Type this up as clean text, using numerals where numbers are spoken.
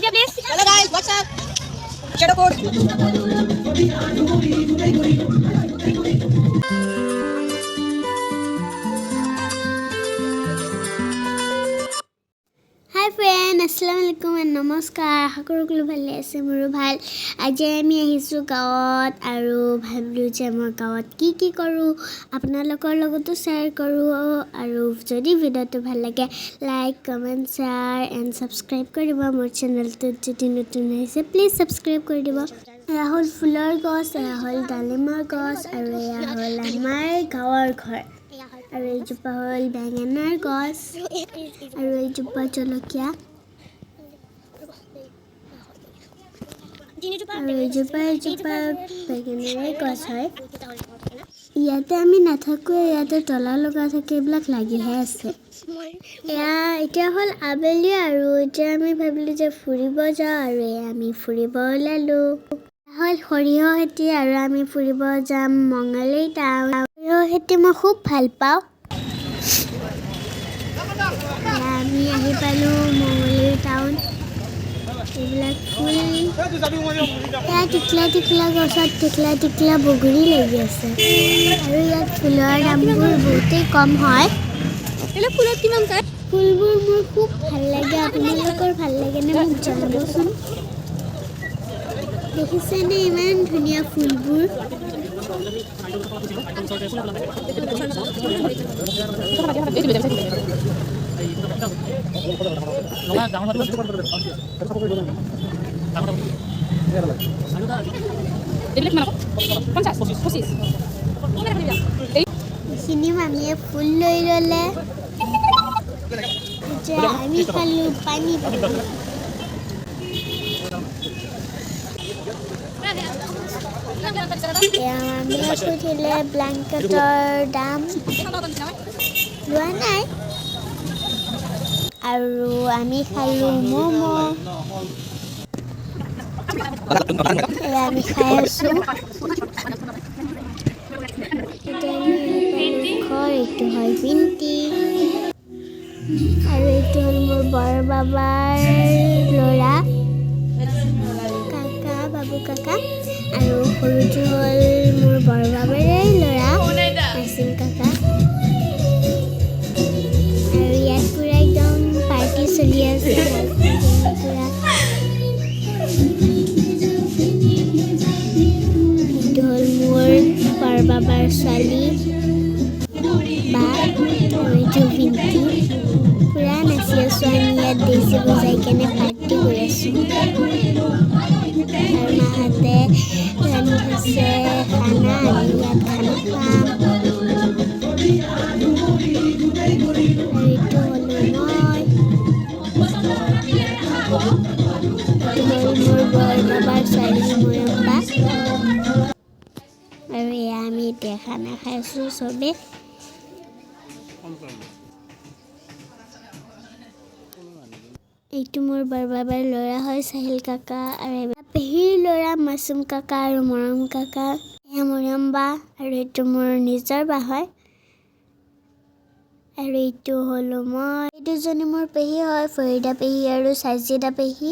দিয়া please. Hello guys, what's up? Shadow code. Hi friend, আসসালামু আলাইকুম and নমস্কাৰ। আশা কৰোঁ সকলো ভালে আছে, মোৰো ভাল। আজি আমি আহিছোঁ গাঁৱত আৰু ভাবিলোঁ যে মই গাঁৱত কি কি কৰোঁ আপোনালোকৰ লগতো শ্বেয়াৰ কৰোঁ। আৰু যদি ভিডিঅ'টো ভাল লাগে, like, comment, share and subscribe কৰিব। মোৰ চেনেলটোত যদি নতুন আহিছে, প্লিজ ছাবস্ক্ৰাইব কৰি দিব। এয়া হ'ল ফুলৰ গছ, এয়া হ'ল ডালিমৰ গছ আৰু এয়া হ'ল আমাৰ গাঁৱৰ ঘৰ। আৰু এইজোপা হ'ল বেঙেনাৰ গছ আৰু এইজোপা জলকীয়া আৰু এইজোপা বেঙেনাৰে গছ হয়। ইয়াতে আমি নাথাকোঁ, ইয়াতে তলা লগা থাকে, এইবিলাক লাগিহে আছে। এয়া এতিয়া হ'ল আবেলি আৰু এতিয়া আমি ভাবিলোঁ যে ফুৰিব যাওঁ আৰু এয়া আমি ফুৰিব ওলালোঁ। হ'ল সৰিয়হ খেতি আৰু আমি ফুৰিব যাম মঙলী টাউন। সৰিয়হ খেতি মই খুব ভাল পাওঁ। এয়া আমি আহি পালোঁ মঙলী টাউন। এইবিলাক ফুল। এয়া টিকলা টিকলা গছত টিকলা টিকলা বগৰী লাগি আছে আৰু ইয়াত ফুলৰ দামবোৰ বহুতেই কম হয়। এইবিলাক ফুলত কিমান কাই? ফুলবোৰ মোৰ খুব ভাল লাগে। আপোনালোকৰ ভাল লাগেনে মোক জনাবচোন। দেখিছেনে ইমান ধুনীয়া ফুলবোৰ? এইবিলাক কিমান আকৌ? 50, 25। এই এইখিনি মামীয়ে ফুল লৈ ল'লে। এতিয়া আমি খালোঁ পানী পুৰি। এয়া মামীয়ে সুধিলে ব্লেংকেটৰ দাম, লোৱা নাই। আৰু আমি খালোঁ ম'ম'। এয়া আমি খাই আছোঁ। এতিয়া আমি আহি পালোঁ ঘৰ। এইটো হয় ভিন্টি আৰু এইটো হ'ল মোৰ বৰ বাবাৰ ল'ৰা কাকা, বাবু কাকা। আৰু সৰুটো হ'ল মোৰ বৰ বাবাৰে ল'ৰা নাচিম কাকা। আৰু ইয়াত পূৰা একদম পাৰ্টি চলি আছে পূৰা। এইটো হ'ল মোৰ বৰ বাবাৰ ছোৱালী বা আৰু এইটো ভিন্টি। পূৰা নাচি আছোঁ আমি ইয়াত, ডিজে বজাই কেনে পাৰ্টি কৰি আছোঁ। আৰু মাহঁতে ৰান্ধি থৈছে খানা, আমি ইয়াত খানা খাম। আৰু এইটো হ'লো মই, এইটো হ'ল মোৰ বৰ বাবাৰ ছোৱালী মৰম বা। আৰু এয়া আমি এতিয়া খানা খাইছোঁ চবে। এইটো মোৰ বৰ বাবাৰ ল'ৰা হয় চাহিল কাকা আৰু পেহীৰ ল'ৰা মাছুম কাকা আৰু মৰম কাকা। এয়া মৰম বা আৰু এইটো মোৰ নিজৰ বা হয়। আৰু এইটো হ'লো মই। এই দুজনী মোৰ পেহী হয়, ফৰিদা পেহী আৰু চাজিদা পেহী।